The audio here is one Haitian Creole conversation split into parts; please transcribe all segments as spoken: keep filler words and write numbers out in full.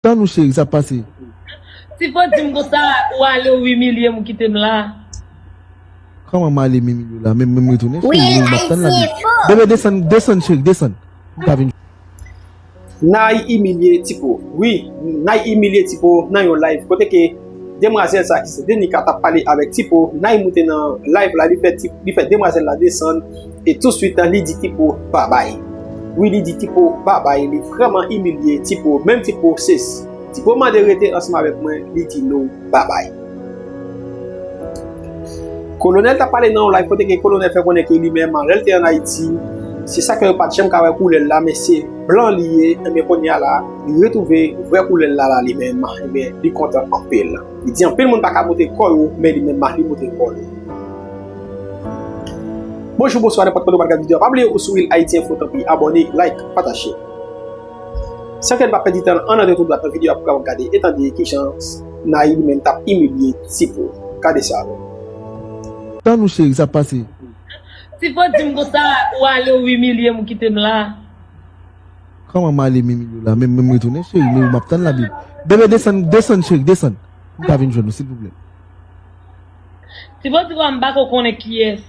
Tann ou cheri, sa pase. Ti Po di m konsa, ou ale, ou imilye m, ou kite m la. Kòman m ale imilye w la? Men, men m retounen, cheri, men m ap tann la, bebe. Bebe, desann, desann, cheri, desann. M pa vin. Nay imilye Ti Po. Wi, Nay imilye Ti Po nan yon live kote ke demwazèl sa ki se Denica t ap pale avèk Ti Po. Nay moute nan live la, li fè, li fè demwazèl la desann e touswit li di Ti Po babay. Wi, li di Ti Po babay, li vrèman imilye Ti Po. Menm Ti Po se Ti Po mande rete ansanm avèk mwen, li di no, babay. Kolonèl t ap pale nan yon live kote ke Kolonèl fè konnen ke li menm, lè l te ann Ayiti, se sa ke yo pa t janm ka wè koulè l la, men se blan li ye, enben kounye a la, li retwouve vrè koulè l la la li menm, enben li kontan anpil. Li di anpil moun pa ka montre kò yo, men li menm li montre kò l. Bonjou, bonswa, nenpòt kote w pa t gad videyo a. Pa bliye ou sou Real Haiti Info, tanpri abòne, like, pataje. San ke n pa pèdi tan, ann antre tou dwat nan videyo a pou kapab gade e tande kijan Naï li menm t ap imilye Ti Po. Gade sa avè m. Tann ou cheri, sa pase. Ti Po di m konsa, ou ale, ou imilye m, ou kite m la. Kòman m ale imilye w la? Men, men m retounen, cheri, men m ap tann la, bebe. Bebe, desann, desann, cheri, desann. M pa vin jwenn ou, silvouplè. Ti Po di m pa ko konnen kiyès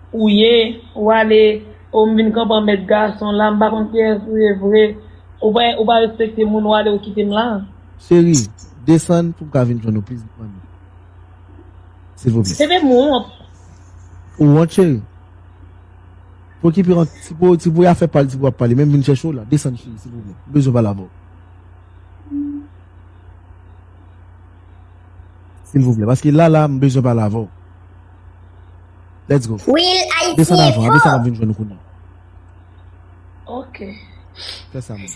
ou ye, ou ale, ou m vin kanpe an mèt gason la, m pa konn kiyès ou ye vre. Ou pa, ou pa respekte moun, ou ale, ou kite m la. Cheri, desann pou m ka vin jwenn ou, please, mami. Silvouplè. Bebe, m wont. Ou wont, cheri? Pou ki pi an, Ti Po, Ti Po, y a fè pale, Ti Po ap pale. Menm vin chèche w la. Desann, cheri, silvouplè. M bezwen pale avè w. Silvouplè. Paske la, la, m bezwen pale avè w. Let's go. Desann avan, apre sa, m ap vin jwenn ou kounye a. Ok. Fè sa, menm.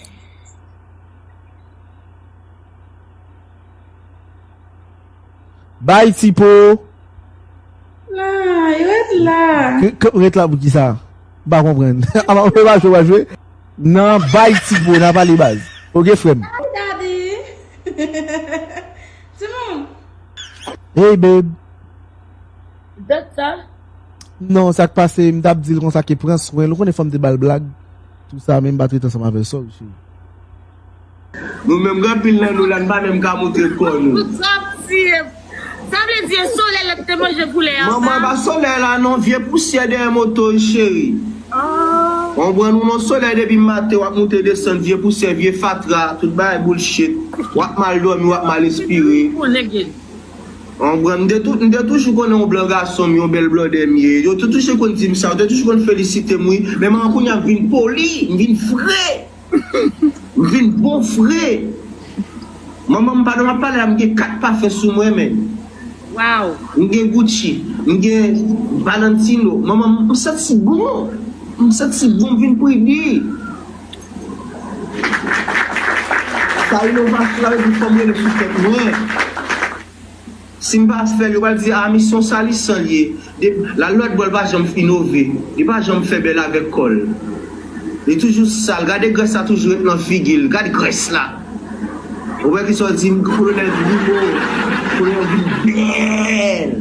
Bay Ti Po. Nay, ret la. Ret la pou kisa? M pa konprann. Apa w pa jwe, w pa jwe? Nan bay Ti Po, nan pale baz. Ok, frè m. Hi, daddy. Timoun. Hey, babe. Dat sa? Non, sa k pase, m t ap di l konsa ke pran swen l. Ou konnen fanm te ba l blag. Tou sa, men m pa t ret ansanm avè l, sorry, cheri. Nou menm gen anpil nan nou la, n pa menm ka montre kò nou. Sa ap tiye m. Sa vle di e solèy la ki te manje poulè a. Manman, e pa solèy la non, vye pousyè dèyè moto l, cheri. Konprann ou non, solèy depi maten w ap moute desann, vye pousyè, vye fatra, tout bagay bullshit. W ap mal dòmi, w ap mal respire. Konprann, m te tou, m te toujou konnen yon blan gason m, yon bèl blòdè m ye. Yo te toujou konn di m sa, yo te toujou konn felisite m, wi. Men manman kounye a m vin poli, m vin fre. M vin bon fre. Manman, m pa nan m ap pale la, m gen kat pafen sou mwen, men. Wow. M gen Gucci, m gen Valentino. Manman, m santi bon. M santi bon, m vin pridi. Sa inovasyon la, epi fò m rele sou tèt mwen. Si m pa fè l, yo pral di, a, misyon sa li san l ye. De, la lòt bò l pa janm inove. Li pa janm fè bèl avèk kò l. Li toujou sal. Gade grès la toujou ret nan figi l. Gad grès la. Ou wè kisa w di m, kolonèl Grimaud. Kolonèl vin bèl.